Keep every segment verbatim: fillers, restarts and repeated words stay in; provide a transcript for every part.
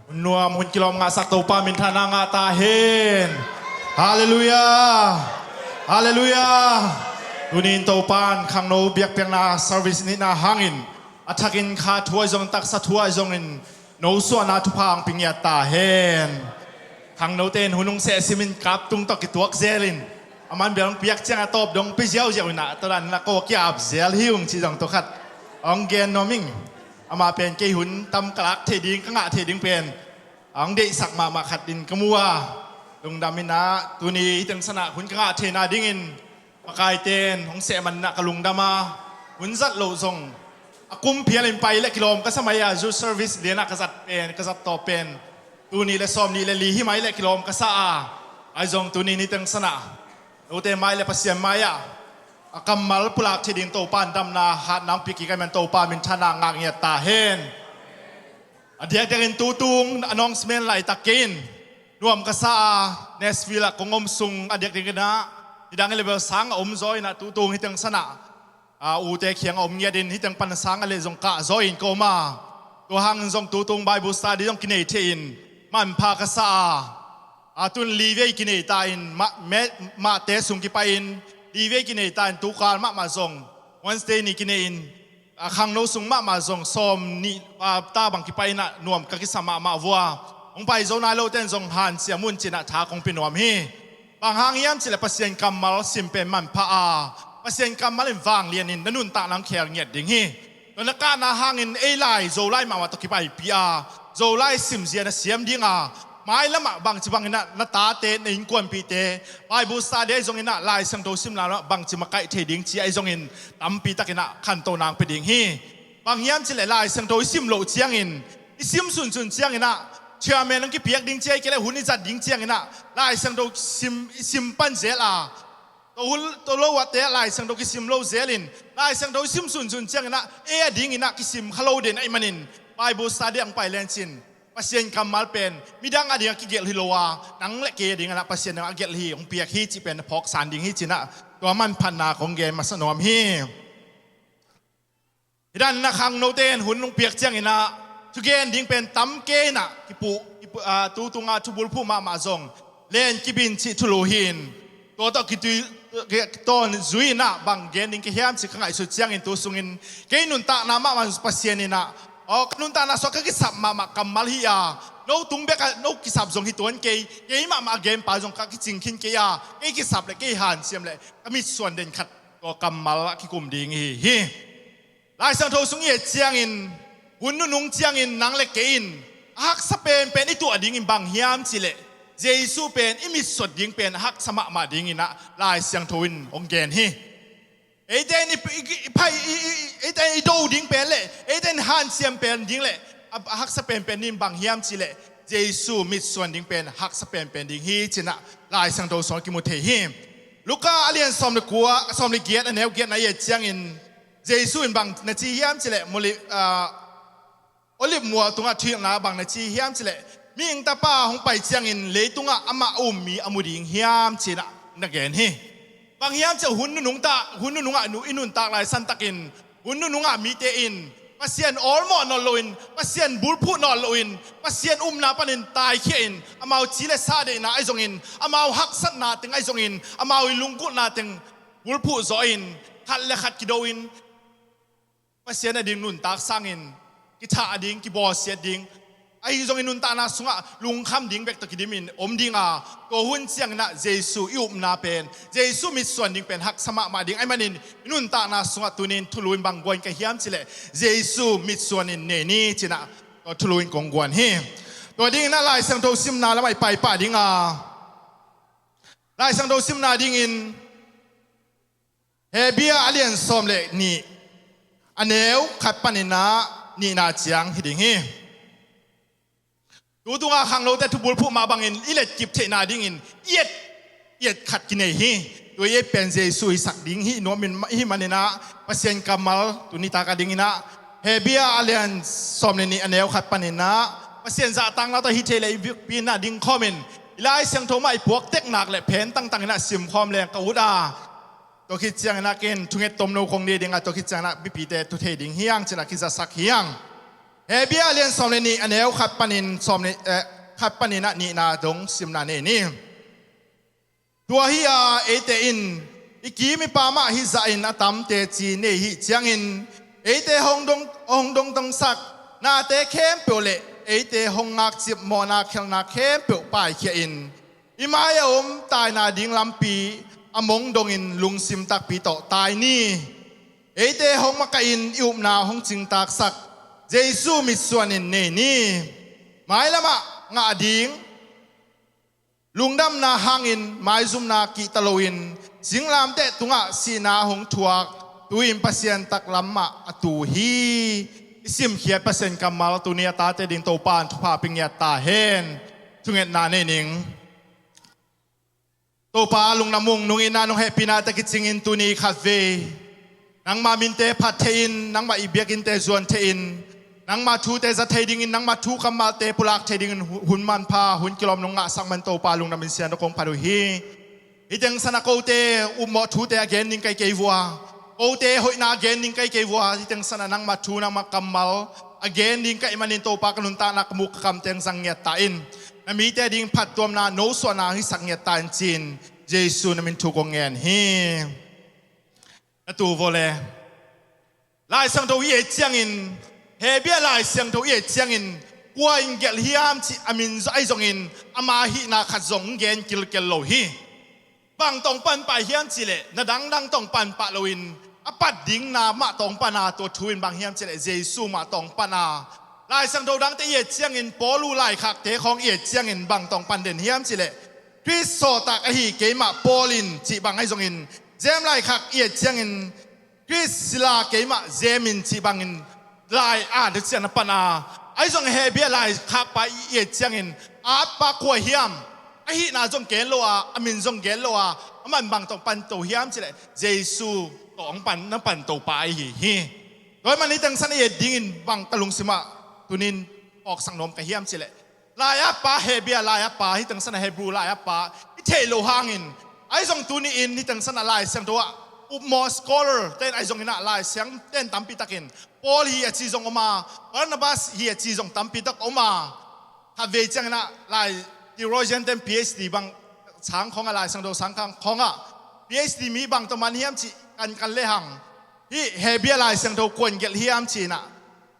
Hun nuam, hun kilawm ngahsak Topa minthanna ngah ta hen. Halleluiah. Halleluiah. Tuni in Topa in khangno biakpiakna service nihna hangin a thakin kha thu ahi zongin, taksa thu ahi zongin, no suahna thupha hong pia ngiat ta hen. Khangnote in hun hong sehsimin kap tung tawh kituak zelin, aman bel hong piak ciang a tawp dong pia ziauziau inah, tua dan inah ko kia ap zel hi ung ci zong tua khat hong gen nuam ing. Amah pen kei hun tam ka lak thei ding, ka ngah thei ding pen a hong deihsak mahmah khat in ka mu a, lungdam inah tuni hih teng sanah hun ka ngah theihna dingin makaite in hong seh man inah ka lungdam a, hun zat loh zong a kum phialin pai le kilawm ka sa mai a, youth service lianah ka zat pen, ka zat tawh pen tuni le sawm nih le li hi mai le kilawm ka sa a, ahi zong tuni hih teng sanah note mai le Pasian mai-ah a kammal pulak thei ding Topa in damna hatna hong pia kik ahih man Topa minthanna ngah ngiat ta hen. A diakdiakin tutung announcement laitak kei in, nuam ka sa a, Nashville ah kong om sung a diakdiakin ah nidang i level sang a om zaw inah tutung hih teng sanah a, ute kiang a om ngiatin hih teng pan sang a leh zong kah zaw in ka om a, tua hangin zong tutung Bible study zong kinei thei in manpha ka sa a, a tun li vei kinei ta in mah, me-, mahte sung kipai in li vei kinei ta in tukal mahmah zong Wednesday ni kinei in a khangno sung mahmah zong sawm nih, a, ta bang kipai inah nuam ka kisa mahmah vua. Hong pai zo nai lote in zong hanciam un cinah tha kong pia nuam hi. Bang hang hiam cileh Pasian kammal sim pen manpha a, Pasian kammal in vanglianin na nuntakna hong khel ngiat ding hi. Tua na kahna hangin ei lai Zolai mahmah tawh kipaipi a, Zolai simzia na siam ding a, mailamah bangci banginah na tate, na innkuanpihte Bible study ahi zonginah Lai Siangtho simna lamah bangci makaih thei ding ci ahi zongin tampi takinah khantohna hong pia ding hi. Bang hiam cileh Lai Siangtho i sim loh ciangin, i sim sunsun cianginah chairman hong kipiak ding ci ahi kei leh hun i zat ding cianginah Lai Siangtho sim, i sim pan zel a, tua hun, tua lo ahte Lai Siangtho kisim lo zelin Lai Siangtho i sim sunsun cianginah ei a dinginah kisim kha lo den ahih manin Bible study hong pai lencin Pasian kammal pen midang a dingah kigelh hi lo a, nang le kei a dinginah Pasian dingah a gelh hi, hong piak hi cih pen na phawk san ding hi cinah tua manphatna kong gen masa nuam hi. Hih dan inah khangnote in hun hong piak cianginah thugen ding pen tam kei inah kipuh, kipuh, a, tu tungah thubulphuh mahmah zong len kibin cih thulu hi in, tua tawh kitui, tawn zui inah bang gen ding ka hiam cih ka ngaihsut ciangin tu sungin kei nuntakna mahmah Pasian inah, aw, ka nuntakna sungah ka kisap mahmah kammal hi a, no tung bekah no kisap zong hi tuan kei, kei mahmah a genpa zong ka kicing khin kei a, kei kisap le kei hanciam le ka mitsuan den khat tua kammal a kikum ding hi hi. Lai Siangtho sung i et ciangin, hun nunung ciangin nang le kei in a haksa penpen i tuah dingin bang hiam cileh Jesu pen i mitsot ding pen a haksa mahmah dinginah Lai Siangtho in hong gen hi. Eite in i, i, i, i, i, eite in i do ding pen le eite in hanciam pen ding le a, a haksa penpen ding bang hiam cileh Jesu mitsuan ding pen a haksa penpen ding hi cinah Lai Siangtho sungah kimu thei hi. Luka a lian sawm le kua, sawm le giat a neu giatna i et ciangin Jesu in bang na ci hiam cileh muli, ah, Olive mual tungah thuhilhna bang na ci hiam cileh, mihing tapa hong pai ciangin leitungah amah a um mi a mu ding hiam cinah na gen hi. Bang hiam cileh hun nunung ta, hun nunungah nu i nuntak lai santakin hun nunungah mite in Pasian awlmawh nawn loin, Pasian bulphuh nawn loin, Pasian upna panin taikhia in amau ci le sa deihna ahi zongin, amau haksatna teng ahi zongin, amau i lunggulhna teng bulphuh zawh in khat le khat kido in Pasian a ding nuntak sangin kithah a ding, kibawlsiat ding, ahi zongin nuntakna sungah lungkham ding bek tawh kidimin om ding a, tua hun cianginah Jesu i upna pen, Jesu mitsuan ding pen haksa mahmah ding ahih manin i nuntakna sungah tunin thulu in bang guan ka hiam cileh Jesu mitsuan in nei ni cinah tua thulu in kong guan hi. Tua dinginah Lai Siangtho simna lamah i paipah ding a, Lai Siangtho simna dingin Hebru a lian sawm le nih a neu khat paninah nihna ciang hi ding hi. Tu tunga khangnote thubulphuh mah bangin i letkip theihna dingin i et, i et khat kinei hi. Tua i et pen Jesu i sak ding hi nuam in, hi maninah Pasian kammal tuni taka dinginah Hebru a lian sawm le nih a neu khat paninah Pasian zahtakna tawh hi thei le i vekpi inah dingkhawmin i Lai Siangtho mah i puak tek nak le phen tangtanginah simkhawm leng ka ut a, tua khit cianginah ken thunget tomno kong nei ding a, tua khit cianginah mipite thu thei ding hi hang cinah kizasak hi hang. Hebru a lian sawm le nih a neu khat panin sawm le, eh, khat panin a nihna dong simna nei ni. Tua hi a, eite in i kim i pam ah hih zahin a tam teci nei hih ciangin, eite hong dong, hong dongdongsak nate khempeuh le eite hong ngakcip mawhna khelhna khempeuh paikhia in, i mai a om taina ding lampi a mong dongin lungsim takpi tawh tai ni. Eite hong makaih in i upna hong cingtaaksak Jesu mitsuan in nei ni. Mailamah ngah ding lungdamna hangin maizumna kihta loin singlamteh tungah sihna hong thuak, tu-in Pasian taklam mah a tu hi. I simkhiat Pasian kammal tuni a tate ding Topa in thupha pia ngiat ta hen. Thungetna nei ning. Topa, lungdam ung, nungin a nong hehpihna tawh kicingin tuni khatvei nangma minte phat thei in, nangma i biakinnte zuan thei in, nangma thute za thei dingin, nangma thu kammalte pulak thei dingin hu-, hun manpha, hun kilawm nong ngahsak man Topa, lungdam in sian tawh kong phat uh hi. Hih teng sanah kote upmawh thute a gen ding ka hih kei vua, kote hoihna a gen ding ka hih kei vua, hih teng sanah nangma thu, nangma kammal a gen ding ka hih manin Topa, ka nuntakna, ka muk ka kam teng zang ngiat ta in. Na mite ding phattuamna, nosuahna hong hisak ngiat ta in ci-in Jesu na min thu kong ngen hi. Na tu vawle. Lai Siangtho i et ciangin, Hebru Lai Siangtho i et ciangin, kua in gelh hiam cih a min ahi zongin, ama hihna khat zong hong gen kilkel lo hi. Bang tawh hong pan pah hiam cihleh, na dangdang tawh hong pan pah loin, a pat ding na mah tawh hong pan a, tua thu in bang hiam cihleh, Jesu mah tawh hong pan a. Lai Siangtho dangte i et ciangin, Paul uh laikhakte khawng i et ciangin, bang tawh hong pan den hiam cihleh, Khrist sawltak ahi keimah Paul in cih bang ahi zongin, James laikhak i et ciangin, Khrist sila keimah James in cih bangin lai a deuh ciang na pan a. Ahi zong Hebru laikhakpa i et ciangin, a atpa kua hiam, a hihna zong gen lo a, a min zong gen lo a, a man bang tawh pan to hiam cihleh, Jesu tawh hong pan, na pan topa ahi hi. Tua ahih man hih teng sanah i et dingin bang ka lungsimah tunin awksak nuam ka hiam cihleh, lai-atpa, Hebru lai-atpa, hih teng sanah Hebru lai-atpa i theih loh hangin, ahi zong tuni-in hih teng sanah Lai Siangtho ah upmawh scholar ten ahi zongin ah, Lai Siangtho ten tampi takin Paul hi a ci zong om a, Barnabas hi a ci zong tampi tak om a, khatvei ciangin ah lai theologian ten P H D bang sang khawngah, Lai Siangtho sang khawngah P H D mi bang tawh man hiam cih kankan lehang, hih Hebru Lai Siangtho kua in gelh hiam ci-in ah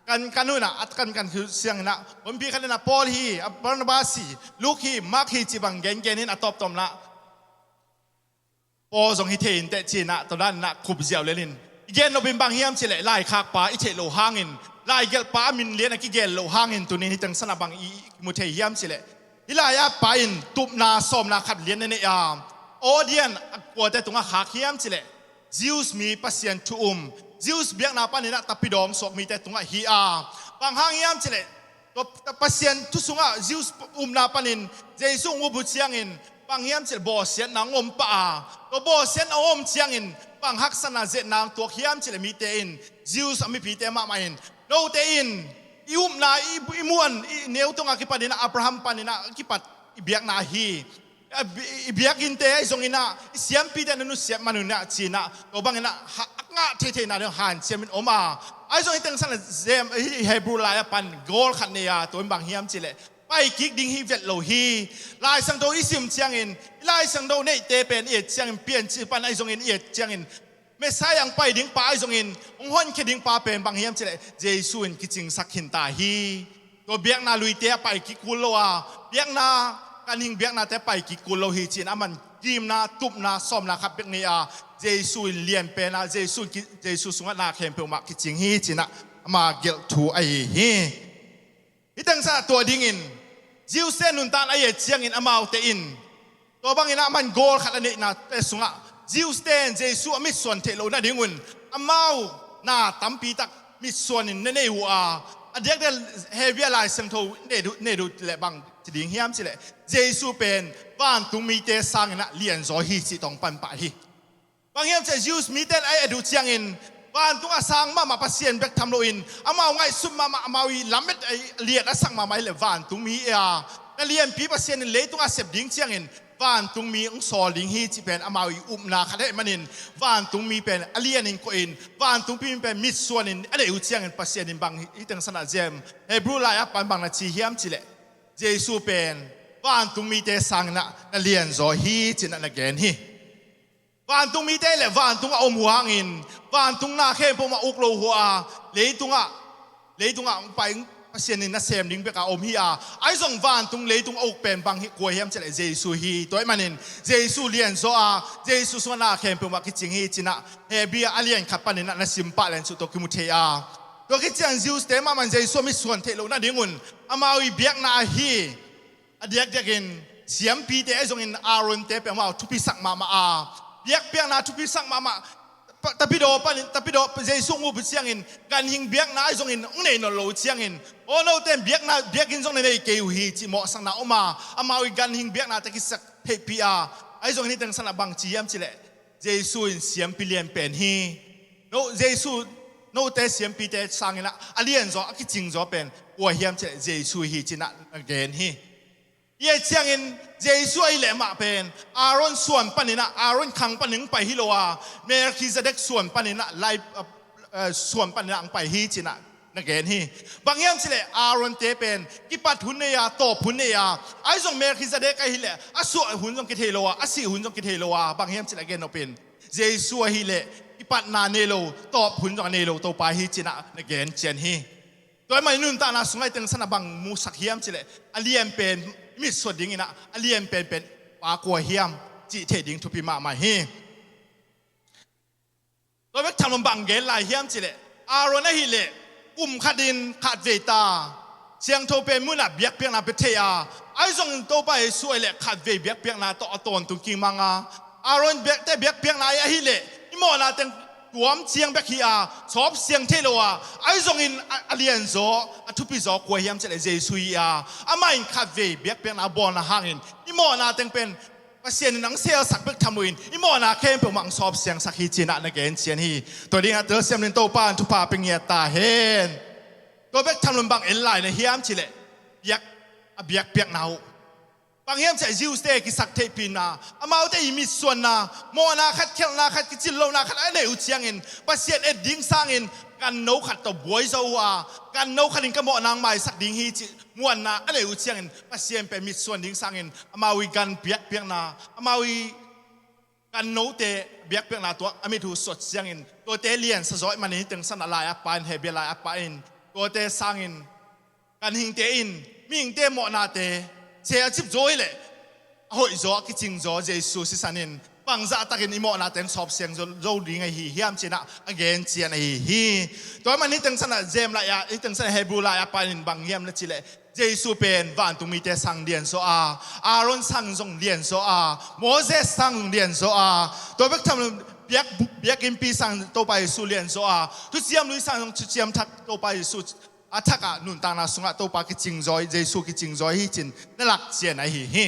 kankan uh in ah, a kankan uh ciangin ah, honpi khat in ah Paul hi, a Barnabas hi, Luke hi, Mark hi cih bang gengen in, a tawptawp in ah Paul zong hi thei inteh ci-in ah, tua dan in ah khup ziau lel in. I gen nop in bang hiam cihleh, laikhakpa i theih loh hangin, laigelhpa a min lian a kigen loh hangin, tunin hih teng sanah bang i, i mu thei hiam cihleh, hih lai-atpa in tupna sawmna khat lian na neih a, audience a kuate tungah khak hiam cihleh, Jews mi Pasian thu um, Jews biakna panin ah tapidawng suak mite tungah hi a, bang hang hiam cihleh, tua Pasian thu sungah Jews upna panin Jesu hong up uh ciangin bang hiam cihleh bawlsiatna hong om pah a, tua bawlsiatna hong om ciangin bang haksatna, zeetna hong tuak hiam cihleh, mite in, Jews a mipite mahmah in, note in i upna, i, i muan, i neu tungah kipatin ah, Abraham panin ah kipat i biakna hi. A bi-, i biakinnte ahi zongin ah, i siampite na nusiat man un ah ci-in ah, tua bangin ah ha-, a ngah theitheina ding hanciam in om a. Ahi zong hih teng sanah James, hih Hebru lai-atpa in goal khat nei a, tua in bang hiam cihleh, paikik ding hi vet lo hi. Lai Siangtho i sim ciangin, i Lai Siangtho neihte pen i et ciangin, Piancil pan ahi zongin i et ciangin, Messiah hong pai dingpa ahi zongin, hong honkhia dingpa pen bang hiam cihleh, Jesu in kicingsak khin ta hi. Tua biakna luite a paikik kul lo a, biakna, ganhing biaknate a paikik kul lo hi ci-in, a man kimna, tupna sawmna khat bek nei a, Jesu in lianpen a, Jesu in ki-, Jesu sungah na khempeuh mah kicing hi ci-in ah, ama gelh thu ahi hi. Hih teng sanah tua dingin Jews te nuntakna i et ciangin, amaute in tua bangin ah a man goal khat a neihnate sungah, Jews te in Jesu a mitsuan theih loh nadingun amau na tampi tak mitsuan in na nei uh a, a diakdiak Hebru Lai Siangtho i et uh, i et uh leh bang ci ding hiam cihleh, Jesu pen vantung mite sangin ah lianzaw hi cih tawh hong pan pah hi. Bang hiam cihleh, Jews mite in a et uh ciangin, vantung a sang mahmah Pasian bek tham loin, amau ngaihsut mahmah, amau i lamet a lian a sak mahmah hileh vantung mi hi a, na lianpi Pasian in leitung a sep ding ciangin, vantungmi hong sawl ding hi cih pen amau i upna khat ahih manin, vantungmi pen a lianin koihin, vantungmi pen mitsuanin a neih uh ciangin Pasian in bang hih teng sanah zem, Hebrew lai-ah pan bang na ci hiam cih leh, Jesu pen vantungmite sanginah na lianzaw hi cinah na gen hi. Vantungmite le vantungah om uh hangin, vantung na khempeuh mah uk lo uh a, leitungah, leitungah hong pai Pasian in na sem ding bekah om hi a, ahi zong vantung leitung a uk pen bang hi, kua hiam cih leh Jesu hi. Tua ahih manin Jesu lianzaw a, Jesu sungah na khempeuh mah kicing hi cinah Hebrew a lian khat paninah na sim pah len suh tua kimu thei a. Tua khit ciang Jews-te mahmah in Jesu a mitsuan theih loh nadingun amau i biakna ahi a diakdiakin siampite ahi zongin Aaron-te peuhmah thupisak mahmah a, biakpiakna thupisak mahmah. Pa-, tapidaw panin, tapidaw Jesu hong up uh ciangin ganhing biakna ahi zongin hong nei nawn lo uh ciangin, aw, note in biakna, biakinn zong na nei kei uh hi cih mawhsakna om a, amau i ganhing biaknate kisak theihpih a, ahi zongin hih teng sanah bang ci hiam cih leh, Jesu in siampi lian pen hi. No, Jesu, note siampite sanginah a lianzaw, a kicingzaw pen kua hiam cih leh Jesu hi cinah na gen hi. Hih ciangin Jesu ahih leh amah pen Aaron suan paninah, Aaron khang panin hong pai hi lo a, Melchizedek suan paninah, lai, uh, uh, suan paninah hong pai hi cinah na gen hi. Bang hiam cih leh Aaron-te pen kipat hun nei a, tawp hun nei a, ahi zong Melchizedek ahih leh a suah hun zong kithei lo a, a sih hun zong kithei lo a, bang hiam cih leh a gen nopin Jesu ahih leh kipatna nei lo, tawp hun zong a nei lo Topa hi cinah na gen cian hi. Tua ahih manin nuntakna sungah hih teng sanah bang musak hiam cih leh, a lian pen mitsuan dinginah a lian penpen pa kua hiam cih theih ding thupi mahmah hi. Tua bek tham lo bang gen lai hiam cih leh, Aaron ahih leh kum khatin khatvei ta siangtho pen munah biakpiakna pia thei a, ahi zongin Topa Jesu ahih leh khatvei biakpiakna tawh a tawntung kingmang a, Aaron biak-, te biakpiakna ahih leh i mawhna teng tuam ciang bek hi a, sawp siang thei lo a, ahi zongin a, a lianzaw, a thupizaw kua hiam cih leh Jesu hi a, amah in khatvei biakpiakna bawlna hangin i mawhna teng pen Pasian in hong selsak bek tham loin i mawhna khempeuh mah hong sawp siangsak hi cinah na gen cian hi. Tua dingah telsiam dingin Topa in thupha pia ngiat ta hen. Tua bek tham loin bang en lai na hiam cih leh, biak, a biakpiakna uh. Bang hiam cih leh Jews-te kisak theihpihna, amaute i mitsuanna, mawhna khat, khialhna khat, kicin lohna khat a neih uh ciangin Pasian et ding sangin ganno khat tawh buai zo uh a, ganno khat in ka mawhna hong maisak ding hi cih muanna a neih uh ciangin Pasian pen mitsuan ding sangin amau i gan biakpiakna, amau i gannote biakpiakna tuak a mit uh sot ciangin tuate liansa zaw ahih manin hih teng sanah lai-at pa in, Hebrew lai-at pa in tuate sangin ganhingte in mihingte mawhnate selcip zaw hi leh a hoih zaw, a kicing zaw Jesu sisan in bangzah takin i mawhnate hong sawp siang zo, zo ding ahi hiam cinah a gen cian ahi hi. Tua ahih manin hih teng sanah James lai-ah, hih teng sanah Hebrew lai-at pa in bang hiam na cih leh, Jesu pen vantungmite sang lianzaw a, Aaron sang zong lianzaw a, Moses sang zong lianzaw a, tua bek tham lo biak, biakinnpi sang Topa Jesu lianzaw a, thuciam lui sang zong thuciam thak Topa Jesu a thakah nuntakna sungah Topa kicing zaw, Jesu kicing zaw hi cin na lak cian ahi hi.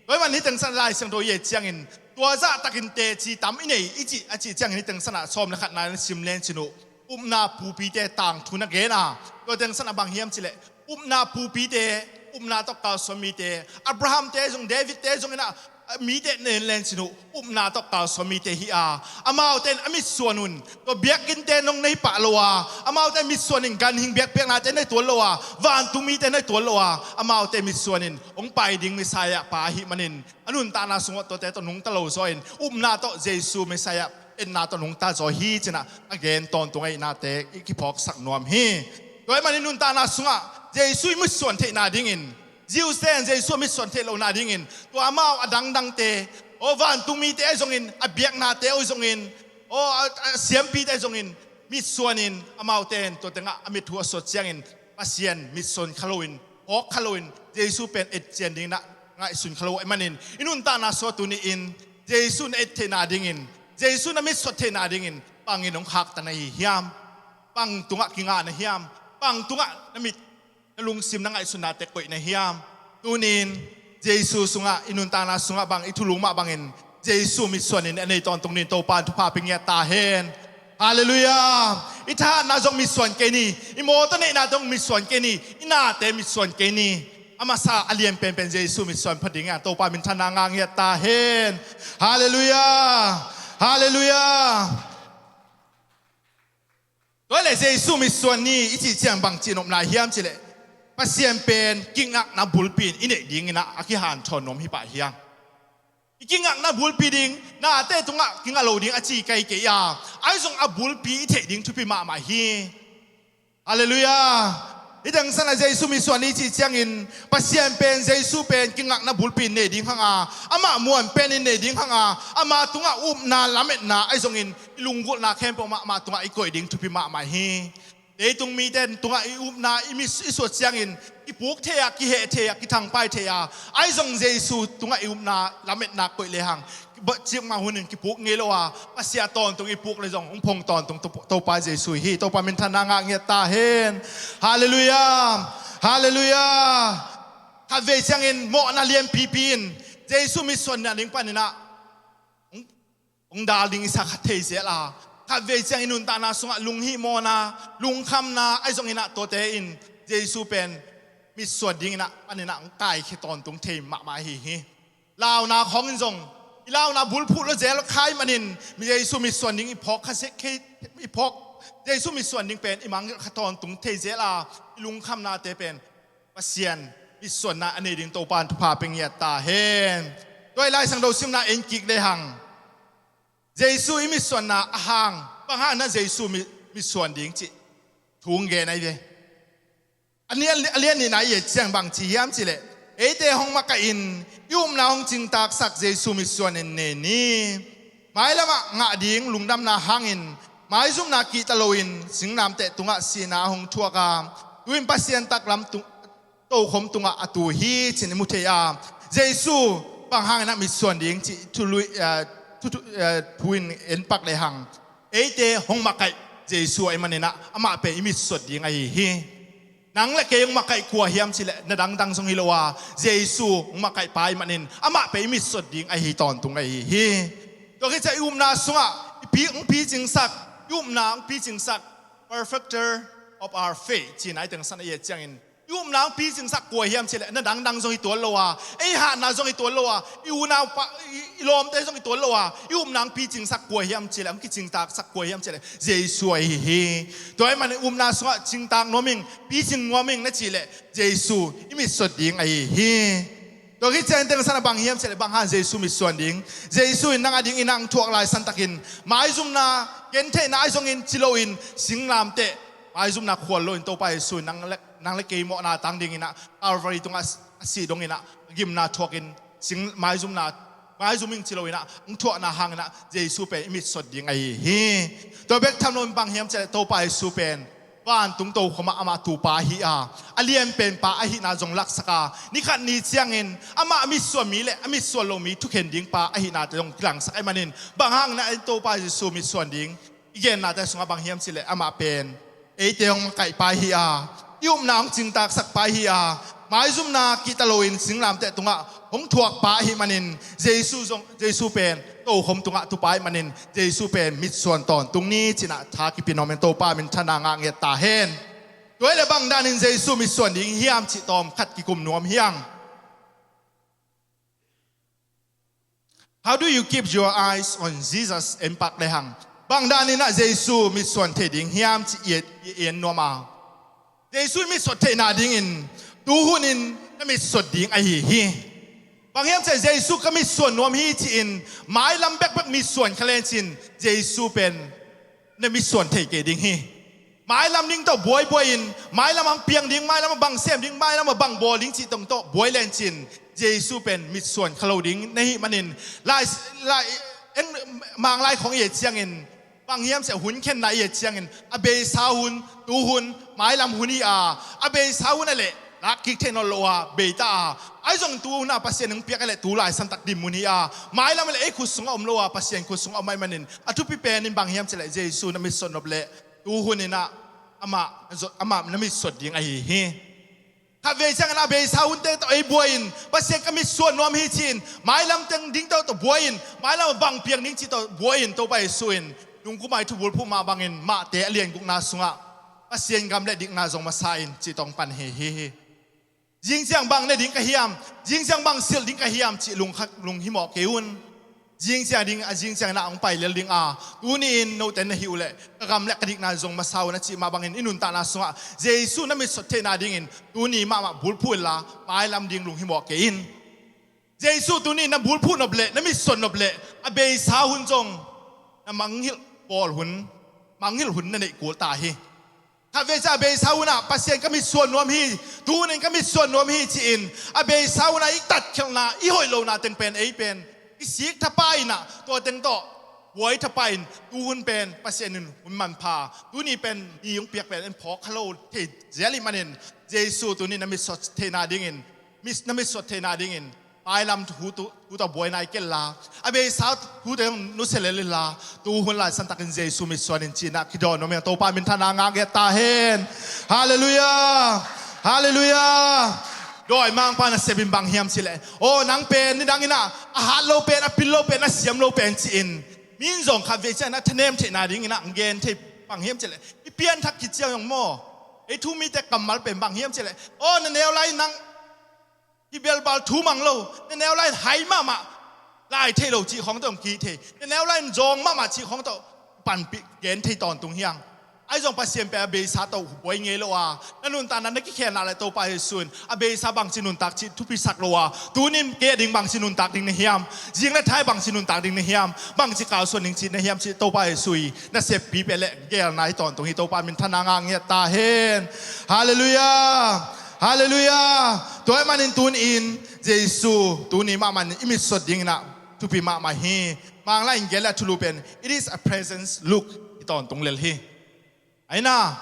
Tua ahih manin hih teng sanah Lai Siangtho i et ciangin tua zah takin teci tam i nei i cih, a cih ciangin hih teng sanah sawm le khatna na sim len cin uh, upna pupite tangthu na gen a, tua teng sanah bang hiam cih leh, upna pupite, upna tawh kalsuan mite, Abraham-te zong, David-te zong inah, mite nen len cin uh, upna tawh kalsuan mite hi a, amaute in a mitsuan un tua biakinnte nong nei pah lo a, amaute mitsuan in ganhing biakpiaknate nei tuan lo a, vantungmite nei tuan lo a, amaute mitsuan in hong pai ding Messiah pa ahih manin a nuntakna sungah tuate tawh nungta lo zaw in, upna tawh Jesu Messiah etna tawh nungta zaw hi cinah a gen tawntung ahihnate i kiphawksak nuam hi. Tua ahih manin nuntakna sungah Jesu i mitsuan theihna dingin, Jews-te in Jesu a mitsuan theih lohna dingin, tua amau a dangdangte, aw, vantungmite ahi zongin, a biaknate ahi zongin, aw, a, a siampite ahi zongin mitsuan in, amaute in tua tengah a mit uh a sot ciangin Pasian mitsuan kha loin, hawk kha loin, Jesu pen et cian dingin ah ngaihsun kha lo ahih manin i nuntakna sungah tuni-in Jesu na et theihna dingin, Jesu na mitsuan theihna dingin bangin hong khaktan na hi hiam? Bang tungah kingah na hiam? Bang tungah na mit, na lungsim, na ngaihsutnate koih na hiam? Tuni-in Jesu sungah, i nuntakna sungah bang i thulu mah bangin Jesu mitsuan in a nei tawntung dingin Topa in thupha pia ngiat ta hen. Halleluiah. I thahatna zong mitsuan kei ni. I mawtaw neihna zong mitsuan kei ni. I nate mitsuan kei ni. A masa a lian penpen Jesu mitsuan pha ding a Topa minthanna ngah ngiat ta hen. Halleluiah. Halleluiah. Tua le Jesu mitsuan ni i cih ciang bangci nopna hiam cileh Pasian pen kingakna bulpi in i neih dingin ah a kihanthawn nuam hi pah hiang. I kingakna bulpi ding, nate tungah kinga lo ding a ci kai kei a, ahi zong a bulpi i theih ding thupi mahmah hi. Halleluiah. Hih tengsan a Jesu mitsuan ni cih ciangin Pasian pen Jesu pen kingakna bulpi in nei ding hang a, amah muan pen in nei ding hang a, ama tungah upna lametna ahi zongin i lunggulhna khempeuh mah amah tungah i koih ding thupi mahmah hi. Leitung mite tungah i upna i mit i suat ciangin kipuk thei a, kiheh thei a, kithangpai thei a, ahi zong Jesu tungah i upna lametna koih lehang cikmah hunin kipuk ngei lo a, Pasian tawntung i puk le zong hong phong tawntung Topa Jesu hi. Topa minthanna ngah ngiat ta hen. Halleluiah. Halleluiah. Khatvei ciangin mawhna lianpipi in Jesu mitsuan nading paninah hong dal ding i sa kha thei zel a, khatvei ciang i nuntakna sungah lunghihmawhna, lungkhamna ahi zonginah tuate in Jesu pen mitsuan dinginah paninah hong kaikhia tawntung thei mahmah ahi hi. Launa khawngin zong i launa bulphuh lo zel kha ahih manin Jesu mitsuan ding i phawk kha sek kei, i phawk, Jesu mitsuan ding pen i mangngilh kha tawntung thei zel a, i lungkhamnate pen Pasian mitsuanna a nei ding Topa in thupha pia ngiat ta hen. Tua i Lai Siangtho simna en kik lehang Jesu i mitsuanna a hang bang hangin ah Jesu mit, mitsuan ding cih thu hong gen ahi ve. A lian, a lian nihna i et ciang bang ci hiam cihleh, eite hong makaih in i upna hong cingtaksak Jesu mitsuan in nei ni. Mailamah ngah ding lungdamna hangin maizumna kihta loin singlamteh tungah sihna a hong thuak a, tu-in Pasian taklam tung, tokhom tungah a tu hi cih i mu thei a, Jesu bang hangin ah mitsuan ding cih thului, eh, thu, thu, eh, thu in en pak lehang eite hong makaih Jesu ahih maninah amah pen i mitsuat ding ahi hi. Nang le kei hong makaih kua hiam cihleh na dangdang zong hi lo a, Jesu hong makaih pa ahih manin amah pen i mitsuat ding ahi tawntung ahi hi. Tua khit ciah i upna sungah i pi, hong picingsak, i upna hong picingsak, perfecter of our faith cihna i tengsan a i et ciangin i upna hong picingsak kua hiam cihleh na dangdang zong hi tuan lo a, ei hatna zong hi tuan lo a, i unau pa, i, i lawmte zong hi tuan lo a, i upna hong picingsak kua hiam cihleh, hong kicingtaksak kua hiam cihleh Jesu ahi hi. Tua ahih manin i upna sungah cingtak nuam ing, picing nuam ing na cihleh Jesu i mitsuat ding ahi hi. Tua khit ciang tengsan a bang hiam cihleh bang hang Jesu mitsuan ding? Jesu in nang a dingin ah hong thuak lai santakin maizumna gentheihna ahi zongin ci loin singlamteh maizumna khual loin Topa Jesu in nang le, nang le kei mawhna tang dinginah Calvary tungah a sih donginah a gimna thuakin sing maizumna, maizum ing ci loinah hong thuakna hanginah Jesu pen i mitsuat ding ahi hi. Tua bek tham loin bang hiam cihleh Topa Jesu pen vantung tokhomah amah tupa ahi a, a lianpen pa ahihna zong laksak a, nikhat ni ciangin amah a mitsuan mi le a mitsuan lo mi thukhen ding pa ahihnate zong kilangsak ahih manin bang hangin ah Topa Jesu mitsuan ding i gennate sungah bang hiam cihleh amah pen eite hong makaih pa hi a, i upna hong cingtaksak pa hi a, maizumna kihta loin singlamteh tungah hong thuak pa ahih manin Jesu zong, Jesu pen tokhom tungah tupa ahih manin Jesu pen mitsuan tawntung ni cinah tha kipi nuam in Topa minthanna ngah ngiat ta hen. Tua hileh bang danin Jesu mitsuan ding hiam cih tawm khat kikum nuam hiang. How do you keep your eyes on Jesus? En pak lehang bang daninah Jesu mitsuan thei ding hiam cih i en, i en nuam a, Jesu i mitsuat theihna dingin tuhunin na mitsuat ding ahi hi. Bang hiam cihleh Jesu ka mitsuan nuam hi ci-in mailam bekbek mitsuan kha lencin Jesu pen na mitsuan thei kei ding hi. Mailam ding tawh buaibuai in, mailam a hong piang ding, mailam a bang sem ding, mailam a bang bawl ding cih tawh buai lencin Jesu pen mitsuan kha lo ding na hih manin lai, lai, eng, Manglai khawng i et ciangin bang hiam cihleh hun khenna i et ciangin a beisa hun, tuhun, mailam hun hi a, a beisa hun ah leh lak kik thei nawn lo a, bei ta a. Ahi zong tuhun ah Pasian hong piak a leh tu lai santak dim hun hi a, mailam ah leh ei khut sungah om lo a, Pasian khut sungah om ahih manin a thupi pen in bang hiam cihleh Jesu na mitsuat nop leh tuhun inah amah, amah na mitsuat ding ahi hi. Khatvei ciangin a beisa hunte tawh ei buai in Pasian ka mitsuan nuam hi ci-in mailam teng ding tawh tawh buai in mailam a bang piang ding cih tawh buai in Topa Jesu in nungkum a i thubulphuh mah bangin Mahte a lian gukna sungah Pasian gam le dikna zong masa in cih tawh hong pan hi, hi, hi. Zingciang bang ne ding ka hiam, zingciang bang silh ding ka hiam cih lungkha, lunghimawh kei un. Zingciang ding, a zingciang na hong pai lel ding a, tuni-in note na hih uh leh ka gam le ka dikna zong masa uh na cih mah bangin i nuntakna sungah Jesu na mitsot theihna dingin tuni mahmah bulphuh inla, mailam ding lunghimawh kei in. Jesu tuni na bulphuh nop leh, na mitsot nop leh, a beisa hun zong na mangngilh pawl hun, mangngilh hun na neih kul ta hi. Khatvei ciang a beisa hunah Pasian ka mitsuan nuam hi, tu hunin ka mitsuan nuam hi ci-in, a beisa hunah i tatkhelhna, i hoih lohna teng pen ei pen kisik thapai inah, tua teng tawh buai thapai in, tu hun pen Pasian in hun manpha, tuni pen ni hong piak pen en phawk kha lo thei zel ih manin, Jesu tuni na mitsot theihna dingin, mit-, na mitsot theihna dingin mailam thu tu, tu tawh buai nai kei inla, a beisa thu teng nusia lel inla, tu hun lai santakin Jesu mitsuan in ci-inah kidawn nuam ing. Topa minthanna ngah ngiat ta hen. Halleluiah. Halleluiah. Dawimangpa nasep in bang hiam cih leh, aw, nang pen nidang inah a hat lo pen, a pil lo pen, a siam lo pen ci-in, mi in zong khatvei ciang na thanem theihna ding inah gen thei bang hiam cih leh, i pianthak khit ciang zong maw, ei thu mite kammal pen bang hiam cih leh, aw, na neu lai nang hi belbal thu mang lo, na neu lai hai mahmah, lai thei lo cih khawng tawh hong kih thei, na neu lai zawng mahmah cih khawng tawh panpih gen thei tawntung hi hang. Ahi zong Pasian pen a beisa tawh buai ngei lo a, na nuntakna na kikhelna le Topa Jesu in a beisa bangci nuntak cih thupisak lo a, tunin kei a ding bangci nuntak ding na hiam, zing le thai bangci nuntak ding na hiam, bangci kalsuan ding cih na hiam cih Topa Jesu i naseppi pen le gelna hi tawntung hi. Topa minthanna ngah ngiat ta hen. Halleluiah. Halleluiah. Tua ahih manin tuni-in Jesu tuni mahmah in i mitsot ding inah thupi mahmah hi. Manglai in gen le a thulu pen, it is a presence look hi tawntung lel hi. Aina,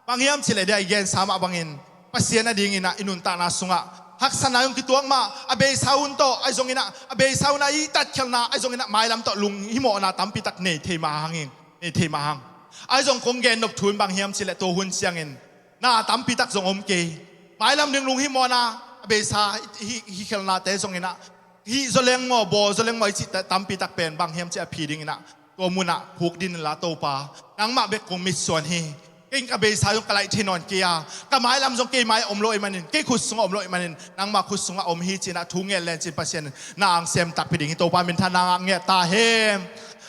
bang hiam cih leh dia i gensa mah bangin Pasian a ding inah i nuntakna sungah haksatna zong kituak mah, a beisa hun tawh ahi zong inah, a beisa hunah i tatkhelhna ahi zong inah mailam tawh lunghimawhna tampi tak nei thei mah hang ing, nei thei mah hang. Ahi zong kong gen nop thu in bang hiam cih leh tua hun ciangin na tampi tak zong om kei. Mailam ding lunghimawhna, a beisa hi, hi, hi khelhnate zong inah, hih zaw leng maw, bawl zaw leng maw i cih ta-, tampi tak pen bang hiam cih a phi ding inah, tua munah khukdin inla, Topa, nangmah bek kong mitsuan hi. Kei in ka beisa zong ka laih thei nawn kei a, ka mailam zong kei mai om lo ahih manin, kei khut sungah om lo ahih manin, nangmah khut sungah om hi ci-inah thu nget lencin Pasian in na ang sem takpi ding hi. Topa minthanna ngah ngiat ta hen.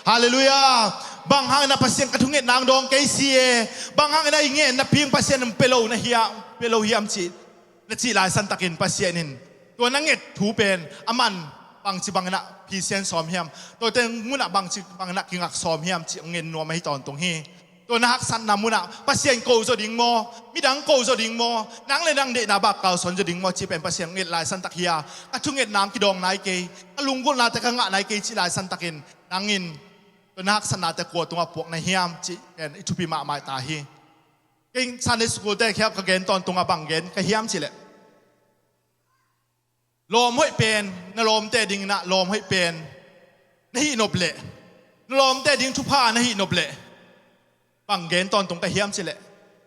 Halleluiah. Bang hangin ah Pasian ka thungetna ang dawng kei si e, bang hangin ah i ngen napi in Pasian in pia lo na hiam, pia lo hiam cih na cih lai santakin Pasian in tua na nget thu pen aman bangci bangin ah phisian sawm hiam, tua teng munah bangci bangin ah kingak sawm hiam cih ngen nuam ahi tawntung hi. Tua na haksatna munah Pasian ko zaw ding maw, midang ko zaw ding maw, nang le nang deihna bak kalsuan zaw ding maw cih pen Pasian nget lai santak hi a, ka thungetna ang kidawng nai kei, ka lunggulhnate ka ngah nai kei cih lai santakin nang in tua na haksatnate kua tungah puak na hiam cih pen i thupi mahmah ta hi. Kei Sunday school te khia ka gen tawntungah bang gen ka hiam cih leh, lawm hoih pen na lawmte ding inah lawm hoih pen na hih nop leh, na lawmte ding thupha na hih nop leh, bang gen tawntung ka hiam cih leh,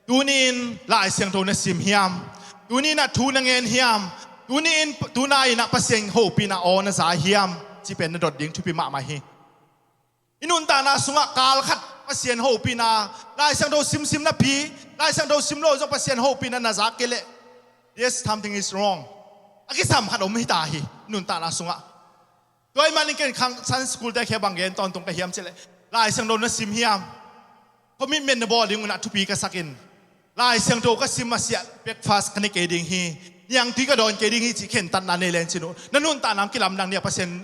tuni-in Lai Siangtho na sim hiam, tuni-in ah thu na ngen hiam, tuni-in, tuna-in ah Pasian hopihna aw na za hiam cih pen na dot ding thupi mahmah hi. I nuntakna sungah kal khat Pasian hopihna, Lai Siangtho simsim napi, Lai Siangtho sim lo zong Pasian hopihna na za kei leh, there's something is wrong. A kisam khat om hi ta hi i nuntakna sungah. Tua ahih manin ken khang Sunday school te khia bang gen tawntung ka hiam cih leh, Lai Siangtho na sim hiam, commitment na bawl ding un ah thupi ka sakin, Lai Siangtho ka sim masiah breakfast ka ne kei ding hi. Niangtui ka dawn kei ding hi cih khentatna nei lencin uh, na nuntakna hong kilamdang ding a Pasian,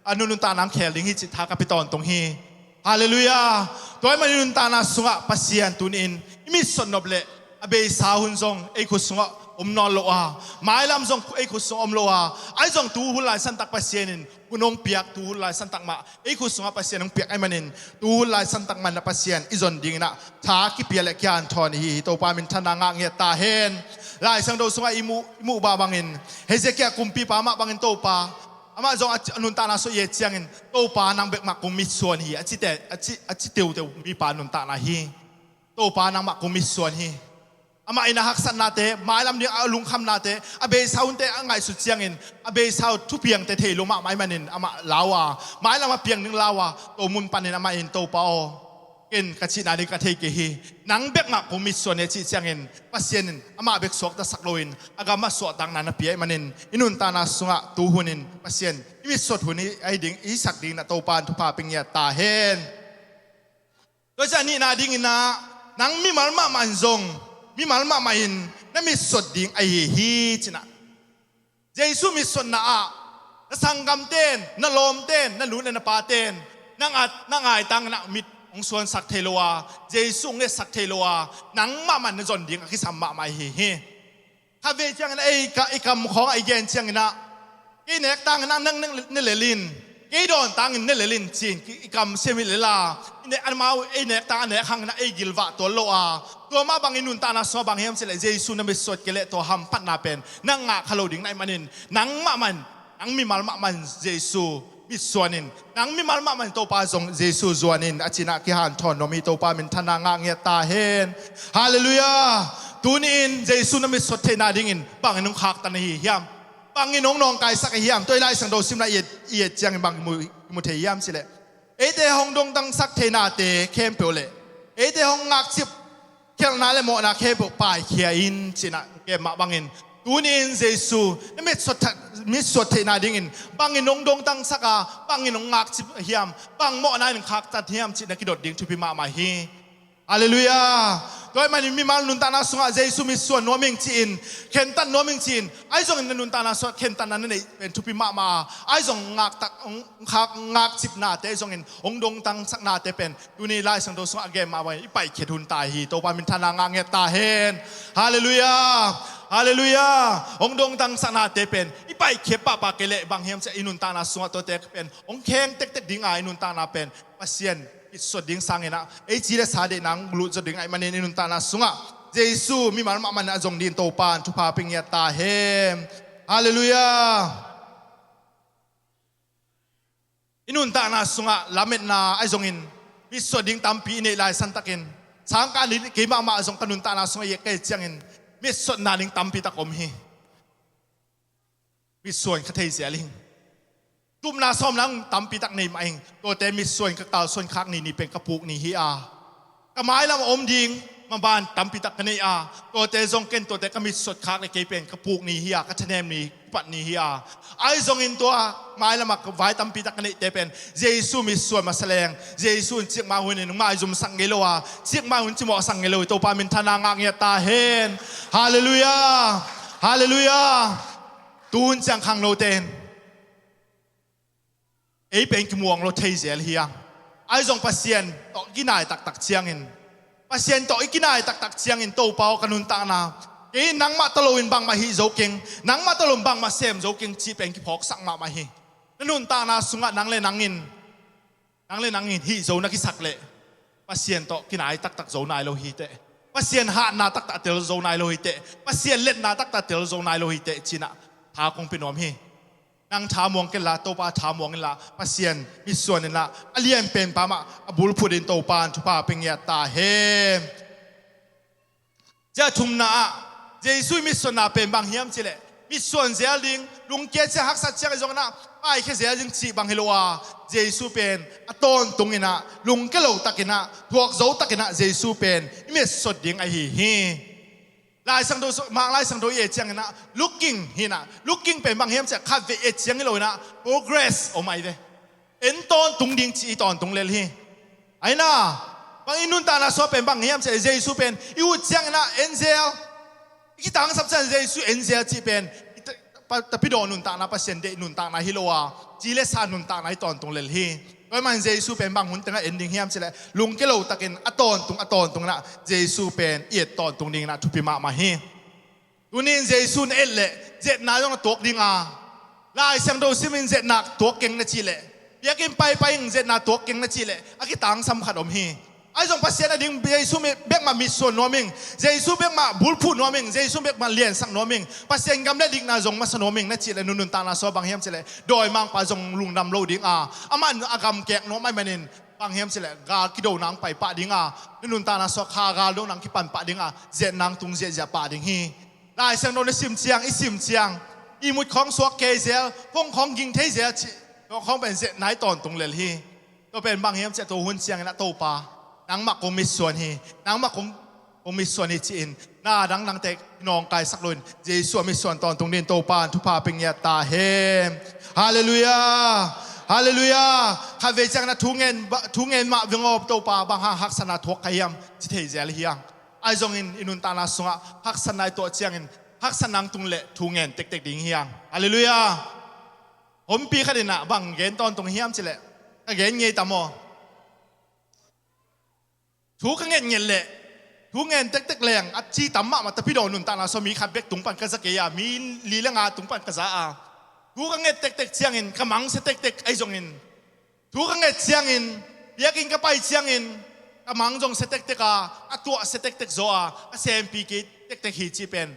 a, na nuntakna hong khel ding hi cih tha ka pia tawntung hi. Halleluiah. Tua ahih manin nuntakna sungah Pasian tuni-in i mitsot nop leh a beisa hun zong ei khut sungah om nawn lo a, mailam zong ei khut sungah om lo a, ahi zong tu hun lai santak Pasian in hun hong piak, tu hun lai santak mah ei khut sungah Pasian hong piak ahih manin, tu hun lai santak mah in ah Pasian i zon ding inah tha kipia le kihanthawn i hi hi. Topa minthanna ngah ngiat ta hen. Lai Siangtho sungah i muh, i muh bah bangin, Hezekiah kumpipa mah bangin Topa, amah zong a, a nuntakna sungah i et ciangin, Topa nang bek mah kong mitsuan hi a cite, a ci, a ci teuteu mipa nuntakna hi. Topa nangmah kong mitsuan hi. Amah in a haksatnate, mailam ding a lungkhamnate, a beisa hunte a ngaihsut ciangin, a beisa uh thupiangte thei lo mahmah ahih manin amah lau a, mailam a piang ding lau a, tua mun panin amah in, Topa aw, ken ka cihna ding ka thei kei hi. Nang bek mah kong mitsuan hi a cih ciangin Pasian in amah bek suaktasak loin a gam a suahtakna na pia ahih manin i nuntakna sungah tu hunin Pasian i mitsuat hun hi ahi ding i sak dingin ah Topa in thupha pia ngiat ta hen. Tua ciang a nihna dingin ah nang mimal mahmah in zong mimal mahmah in na mitsuat ding ahi hi ci-in ah. Jesu mitsuatna ah na sanggamten, na lawmten, na nu le na paten na ngat, na ngaitangin ah mit hong suansak thei lo a, Jesu hong etsak thei lo a, nang mahmah na zon ding a kisam mahmah ahi hi. Khatvei ciangin ah ei ka, i kam khawngah i gen ciangin ah kei nek tangin ah nang, nang ne lel in, kei dawn tangin ne lel in ci-in i kam sim hi lel a, i nek, amau ei nek tang a nek hangin ah ei gilvah tuan lo a, tua mah bangin nuntakna sungah bang hiam cih leh Jesu na mitsuat kei leh tua hamphatna pen nang ngah kha lo ding na hih manin nang mahmah in, nang mimal mahmah in Jesu mitsuan in, nang mimal mahmah in Topa zong Jesu zuan in a ci-in ah kihanthawn nuam hi. Topa minthanna ngah ngiat ta hen. Halleluiah. Tuni-in Jesu na mitsuat theihna dingin bangin hong khaktan ahi hiam? Bangin hong nawngkaisak ahi hiam? Tua i Lai Siangtho simna i et, i et ciangin bang i mu, i mu thei hiam cih leh eite hong dongtangsak theihnate khempeuh le eite hong ngakcip khelhna le mawhna khempeuh paikhia in ci-in ah gen mah bangin tuni-in Jesu na mitsuat tha-, mitsuat theihna dingin bangin hong dongtangsak a, bangin hong ngakcip hiam, bang mawhna in khaktan hiam cih na kidot ding thupi mahmah hi. Halleluiah. Tua ahih manin mimal nuntakna sungah Jesu mitsuan nuam ing ci-in, khentat nuam ing ci-in, ahi zongin na nuntakna sungah khentatna na neih pen thupi mahmah a, ahi zong ngaktak, hong khak, ngakcipnate ahi zongin hong dongtangsaknate pen tuni Lai Siangtho sungah a gen mah bangin i paihkhiat hun ta hi. Topa minthanna ngah ngiat ta hen. Halleluiah. Halleluiah. Hong dongtangsaknate pen i paihkhiat pahpah kei leh bang hiam cih leh i nuntakna sungah tuate pen hong kheng tektek ding a, i nuntakna pen Pasian mitsuat ding sangin ah ei ci le sa deihna hong lut zaw ding ahih manin i nuntakna sungah Jesu mimal mahmah in a zong dingin Topa in thupha pia ngiat ta hen. Halleluiah. I nuntakna sungah lametna ahi zongin mitsuat ding tampi i neih lai santakin, sangkah ni kei mahmah zong ka nuntakna sungah i et ka et ciangin mitsuatna ding tampi tak om hi. Mitsuan ka thei zel hi. Tupna sawmna tampi tak nei mah hi. Tuate mitsuan ka kalsuan khak ni, ni pen ka puk ni hi a, ka mailam a om ding maban tampi tak ka nei a, tuate zong ken tuate ka mitsuat khak le kei pen ka puk ni hi a, ka thanem ni, ka pat ni hi a. Ahi zongin tua mailam a ka vai tampi tak ka neihte pen Jesu mitsuan masa leng, Jesu in cikmah hunin hong maizumsak ngei lo a, cikmah hun cimawhsak ngei lo hi. Topa minthanna ngah ngiat ta hen. Halleluiah. Halleluiah. Tu hun ciang khangnote in ei pen kimuang lo thei zel hi a, ahi zong Pasian tawh i kinai taktak ciangin, Pasian tawh i kinai taktak ciangin, Topa aw, ka nuntakna kei in nangmah tawh loin bangmah hih zo keng, nangmah tawh loin bangmah sem zo keng cih pen kiphawksak mahmah hi. Na nuntakna sungah nang le nangin, nang le nangin hih zo na kisak leh Pasian tawh kinai taktak zo nai lo hi teh. Pasian hatna taktak tel zo nai lo hi teh. Pasian letna taktak tel zo nai lo hi teh ci-in ah tha kong pia nuam hi. Nang tha muang kenla, Topa tha muang inla, Pasian mitsuan inla, a lianpen pa mah a bulphuh in Topa in thupha pia ngiat ta hen. Tua a thumna ah Jesu i mitsuanna pen bang hiam cih leh mitsuan zel ding, lungkia ciang haksat ciang ahi zongin ah, paikhia zel ding cih bang hi lo a, Jesu pen a tawntungin ah, lungkia lo takin ah, thuak zo takin ah Jesu pen i mitsuat ding ahi hi. Lai Siangtho su-, Mark Lai Siangtho i et ciangin ah looking hi-in ah, looking pen bang hiam cih leh khatvei et ciang hi lo-in ah progress om ahi ve. En tawntung ding cih i tawntung lel hi. Ahi-in ah, bang i nuntakna sungah pen bang hiam cih leh Jesu pen i ut ciangin ah en zel, i kitangsap ciangin Jesu en zel cih pen i ta-, pa-, tapidaw nuntakna, Pasian deih nuntakna hi lo a, ci le sa nuntakna i tawntung lel hi. Tua ahih manin Jesu pen bang hun tengah en ding hiam cih leh lungkia lo takin a tawntung, a tawntung in ah Jesu pen i et tawntung dingin ah thupi mahmah hi. Tuni-in Jesu na et leh zetna zong na tuak ding a, Lai Siangtho simin zetna tuak keng na cih leh, biakinn paipai in zetna tuak keng na cih leh, a kitangsam khat om hi. Ahi zong Pasian a ding Jesu mi-, bekmah mitsuan nuam ing, Jesu bekmah bulphuh nuam ing, Jesu bekmah liansak nuam ing, Pasian gam le dikna zong masa nuam ing na cih leh, nu nuntakna sungah bang hiam cih leh dawimangpa zong lungdam lo ding a, amah a gam kek nuam ahih manin bang hiam cih leh gal kidona hong pai pah ding a, nu nuntakna sungah kha gal dona hong kipan pah ding a, zetna hong tung ziahziah pah ding hi. Lai Siangtho na sim ciang, i sim ciang, ihmut khawng suak kei zel, phone khawng ging thei zel cih, tua khawng pen zetna i tawntung lel hi. Tua pen bang hiam cih leh tua hun ciangin ah Topa, Nangmah kong mitsuan hi, nangmah kong, kong mitsuan hi ci-in na dangdangte nawngkaisak loin Jesu a mitsuan tawntung dingin Topa in thupha pia ngiat ta hen. Halleluiah. Halleluiah. Khatvei ciangin a thu ngen, thu ngen mah veng aw Topa, bang hang haksatna thuak ka hiam ci thei zel hi hang. Ahi zongin i nuntakna sungah haksatna i tuah ciangin haksatna hong tung leh thu ngen tektek ding hi hang. Halleluiah. Hopih khat in ah bang gen tawntung hiam cih leh, ka gen ngei tam aw. Thu ka ngetnget leh thu ngen tektek leng a ci tam mahmah, tapidaw nuntakna sungah mi khat bek tung pan ka za kei a, mi li le nga tung pan ka za a. Thu ka nget tektek ciangin ka mangsia tektek ahi zongin, thu ka nget ciangin, biakinn ka pai ciangin ka mang zong sia tektek a, a tuah sia tektek zaw a, a sempi kei tektek hi cih pen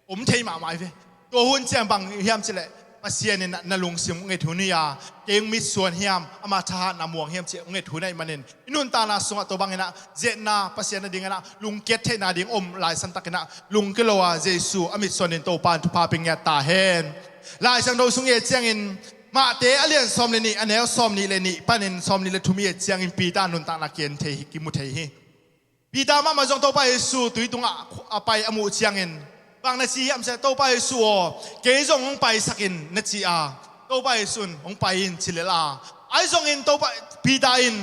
om thei mahmah hi ve. Tua hun ciang bang hiam cih leh Pasian in na lungsim hong et hun hi a, kei hong mitsuan hiam, ama thahatna muang hiam cih hong et hun ahih manin i nuntakna sungah tua bangin ah ziatna, Pasian a dingin ah lungkiat theihna ding om laisan takin ah lungkia lo a, Jesu a mitsuan in Topa in thupha pia ngiat ta hen. Lai Siangtho sung i et ciangin Matthai a lian sawm le nih, a neu sawm nih le nih panin sawm nih le thum i et ciangin Peter nuntakna kimu thei hi. Peter mahmah zong Topa Jesu tui tungah a pai a muh ciangin bang na ci hiam cih leh, Topa Jesu aw, kei zong hong paisak in na ci a, Topa Jesu in hong pai in ci lel a. Ahi zongin Topa, Peter in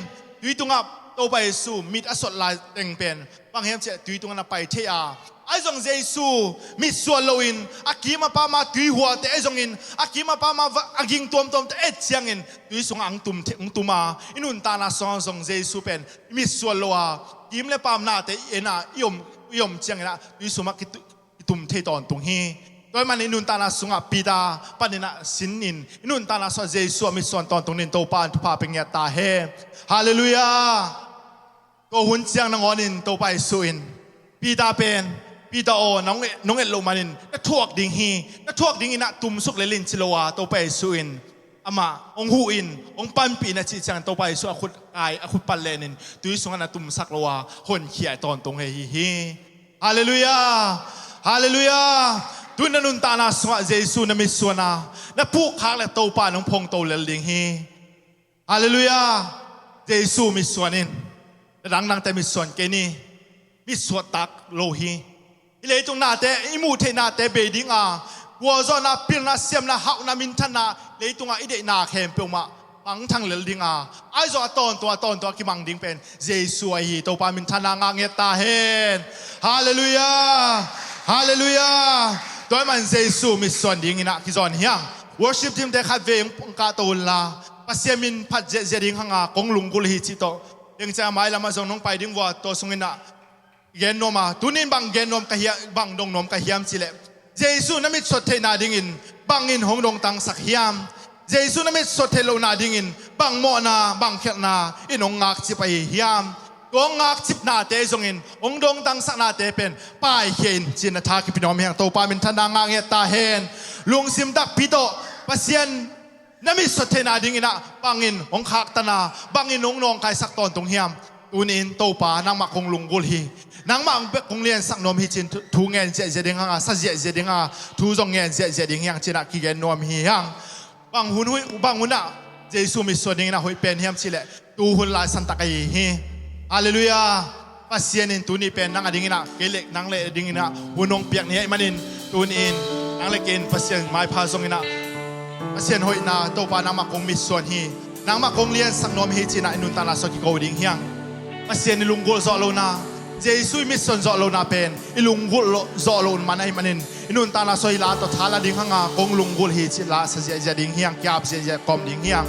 tui tungah Topa Jesu mit a sot lai teng pen bang hiam cih leh tui tungah na pai thei a. Ahi zong Jesu mitsuan loin a kim a pam a tui huate, ahi zongin a kim a pam a ging tuamtuamte et ciangin tui sungah hong tum a, i nuntakna sungah zong Jesu pen i mitsuan lo a, kim le pam nate i en a, i om, i om ciangin ah tui sungah kitum thei tawntung hi. Tua ahih manin i nuntakna sungah Peter panin ah sin in, i nuntakna sungah Jesu a mitsuan tawntung dingin Topa in thupha pia ngiat ta hen. Halleluiah. Tua hun ciang nangawnin Topa Jesu in Peter pen, Peter aw, nong et, nong et loh manin na thuak ding hi, na thuak dingin ah tumsuk lel in ci lo a, Topa Jesu in amah hong huh in, hong panpih in a cih ciangin Topa Jesu a khut kai, a khut pan lenin tui sungah na tumsak lo a, honkhia tawntung hi hi. Halleluiah. Halleluiah. Tun na nuntakna sungah Jesu na mitsuan a, na pukkhak leh Topa in hong phongto lel ding hi. Halleluiah. Jesu mitsuan in na dangdangte mitsuan kei ni. Mitsuat tak lo hi. I leitung nate, i muh theih nate bei ding a, gualzawhna, pilna, siamna, hauhna, minthanna, leitungah i deihna khempeuh mah mangthang lel ding a, ahi zong a tawntung, a tawntung a kimang ding pen Jesu ahi hi. Topa minthanna ngah ngiat ta hen. Halleluiah. Halleluiah. Tua ahih man Jesu mitsuan dingin ah kizawn hi hang. Worship team te khatvei hong kahto unla, Pasian min phat ziahziah ding hang a, kong lunggulh hi cih tawh, teng ciang a mailam ah zong nong pai ding uh a, tua sungin ah gen nuam a, tunin bang gen nuam ka hiam, bang dong nuam ka hiam cih leh, Jesu na mitsuat theihna dingin bangin hong dongtangsak hiam? Jesu na mitsuat theih lohna dingin bang mawhna, bang khialhna in hong ngakcip ahi hiam? Tua hong ngakcipnate zongin hong dongtangsaknate pen paikhia in ci-in na tha kipia nuam hi hang. Topa minthanna ngah ngiat ta hen. Lungsim takpi tawh Pasian na mitsuat theihna dingin ah bangin hong khaktan a, bangin hong nawngkaisak tawntung hiam? Tuni-in Topa, nangmah kong lunggulh hi, nangmah bek kong liansak nuam hi ci-in thu, thu ngen ziahziah ding hang a, sa ziahziah ding hang a, thu zong ngen ziahziah ding hi hang ci-in ah kigen nuam hi hang. Bang hun, bang hun ah Jesu mitsuan dingin ah hoih pen hiam cih leh, tu hun laisan tak ahi hi. Halleluiah. Pasian in tuni pen nang a dingin ah, kei le nang le dingin ah hun hong piak ni ahih manin, tuni-in nang le kei in Pasian maipha zongin ah, Pasian hoihna, Topa nangmah kong mitsuan hi, nangmah kong liansak nuam hi ci-in ah i nuntakna sungah kiko ding hi hang. Pasian i lunggulh zawh lohna, Jesu i mitsuan zawh lohna pen i lunggulh zawh loh man ahih manin, i nuntakna sungah i la tawh tha la ding hang a, kong lunggulh hi cih la sa ziahziah ding hi hang, ki-ap ziahziah kawm ding hi hang.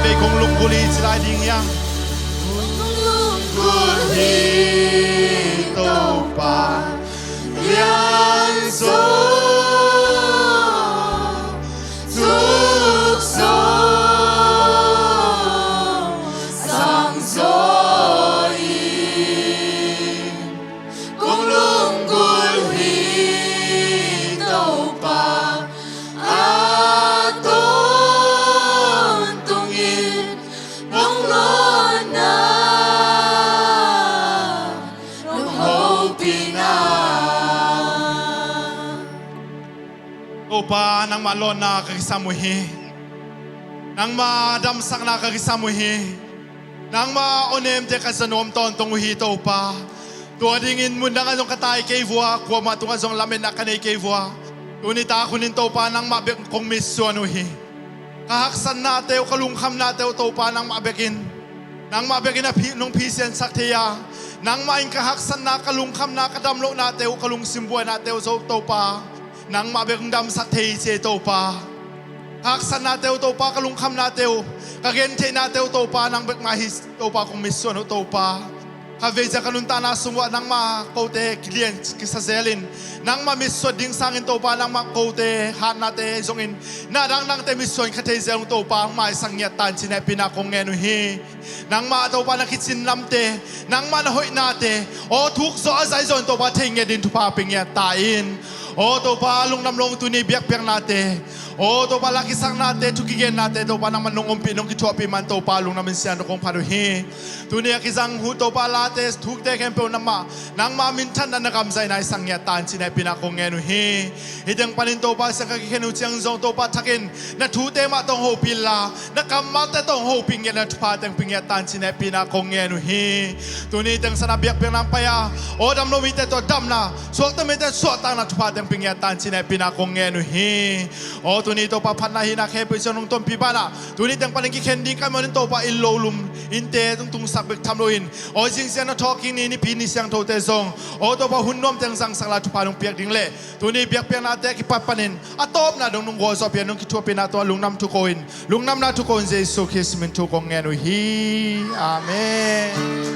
Vei kong lunggulh hi ci lai ding hiam? Kong lunggulh hi Topa, lian zo, tuk zo, sang zo in. Kong lunggulh hi Topa, a tawntung in nong lawnna nong hopihna. Topa, nangmah lawnna ka kisam uh hi. Nangmah damsakna ka kisam uh hi. Nangmah awnemte ka za nuam tawntung uh hi Topa. Tua dingin mundang ah zong ka tai kei vua, kuamah tungah zong lametna ka nei kei vua. Tuni tak hunin Topa, nangmah bek kong mitsuan uh hi. Ka haksatnate uh, ka lungkhamnate uh Topa, nangmah bekin, nangmah bekin a phi, nong phisiansak thei a, nangmah in ka haksatna, ka lungkhamna, ka damlohnate uh, ka lungsim buainate uh Zo Topa, nangmah bek hong damsak thei ci ei Topa. Ka haksatnate uh Topa, ka lungkhamnate uh, ka gentheihnate uh Topa, nang bek mah hi Topa, kong mitsuan uh Topa. Khatvei ciang ka nuntakna sung uah nangmah kote kilian kisa zelin, nangmah mitsuan ding sangin Topa, nangmah kote hatnate zongin na dangdangte mitsuan kha thei zel ung Topa, hong maisak ngiat ta in ci-in hehpihna kong ngen uh hi. Nangmah Topa na kicin lamte, nangmah na hoihnate, aw thuk zawh a zai zawh in Topa thei ngiat ding thupha pia ngiat ta in. Aw Topa lungdam lo ung, tuni biakpiaknate, aw Topa la kisaknate, thu kigennate Topa nangmah nong ompih nong kithuahpih man Topa lungdam in siangtho kong phat uh hi. Tuni a kizang uh Topa late, thukte khempeuh nangmah, nangmah minthanna na gamzai na hi sak ngiat ta in ci-in hehpihna kong ngen uh hi. Hih teng panin Topa siang ka kikhen uh ciang zong Topa thakin na thute mah tawh hong hopih inla, na kammalte tawh hong hopih ngiat na thupha teng pia ngiat ta in ci-in hehpihna kong ngen uh hi. Tuni teng sana biakpiakna hong pai a, aw damlo mite tawh damna, suakta mite suahtakna thupha teng pia ngiat ta in ci-in hehpihna kong ngen uh hi. Aw tuni Topa phatna hihna khempeuh ciang nong tonpih banah tuni teng panin kikhen ding ka hih manin Topa inn lo lum, innte tungtungsak bek tham loin, aw zingsiang na thawhkik ni, nipi ni siangthote zong, aw Topa hun nuam teng zangsak lai thupha nong piak ding le tuni biakpiaknate kipat panin a tawpna dong nong gualzawhpih a nong kithuahpihna tungah lungdam thu ko in, lungdamna thu ko in Jesu Khrist min thu kong ngen uh hi. Amen.